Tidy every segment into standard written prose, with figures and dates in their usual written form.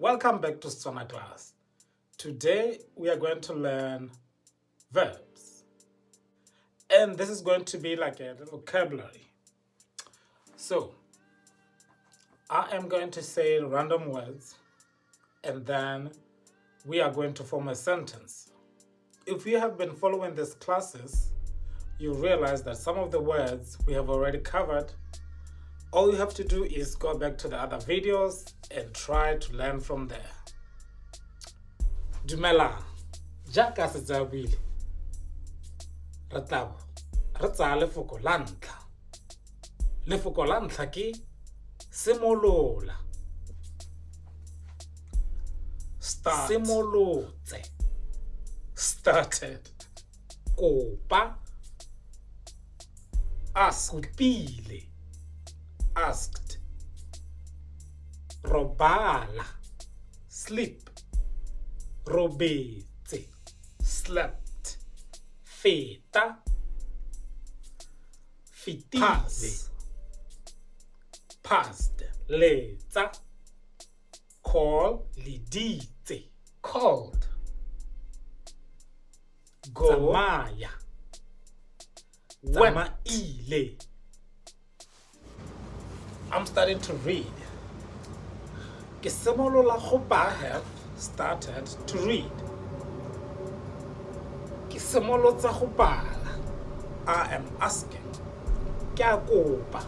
Welcome back to Setswana class. Today we are going to learn verbs. And this is going to be like a little vocabulary. So, I am going to say random words and then we are going to form a sentence. If you have been following these classes, you realize that some of the words we have already covered. All you have to do is go back to the other videos and try to learn from there. Dumela, jaaka setse a buile, re tlabo re tsaya lefoko la ntlha. Lefoko la ntlha ke simolola. Start. Simolotse. Started. Kopa. Ask. Kopile. Asked. Robala. Sleep. Robetse. Slept. Feta. Fetile. Pass. Passed. Letsa. Call. Leditse. Called. Go. Tsamaya. Went. Tsamaile. I'm starting to read. Ke simolola go I bala. have started to read. Ke simolotse go bala. I am asking. Ke a kopa.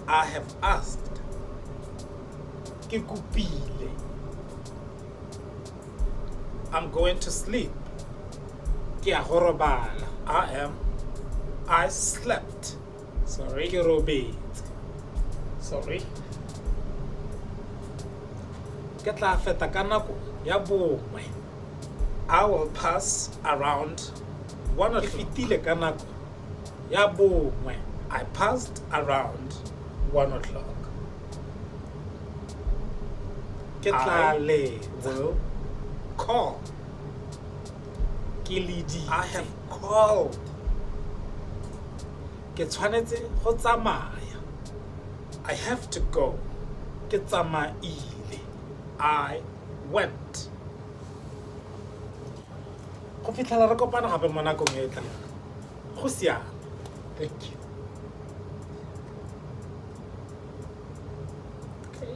I have asked. Ke kopile. I'm going to sleep. Ke a go robala. I am. I slept. Sorry. Ke robetse. Sorry. Ke tla feta ka nako ya bongwe. I will pass around 1 Ke o'clock. fetile ka nako ya bongwe. I passed around 1 o'clock. Ke tla I letsa. will call. Ke leditse. I have called. Ke tshwanetse go tsamaya. I have to go. Ke tsamaile. I went. Go fitlhela re kopana gape mo nakong e e tlang. Go siame. Thank you. Okay.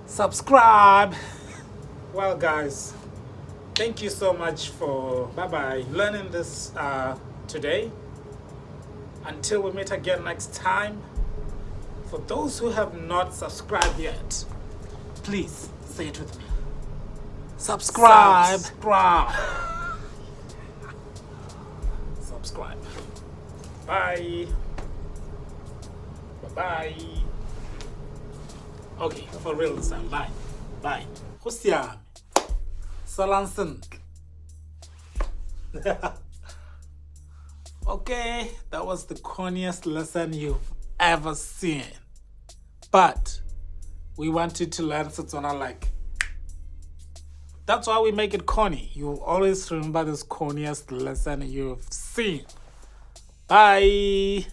Subscribe. Well, guys, thank you so much for Bye bye. learning this today. Until we meet again next time, for those who have not subscribed yet, please say it with me. Subscribe. Subscribe. Subscribe. Bye. Bye bye. Okay, for real this time. Bye. Bye. Go siame. Salang sentle. Okay, that was the corniest lesson you've ever seen. But we wanted to learn Setswana like. That's why we make it corny. You always remember this corniest lesson you've seen. Bye.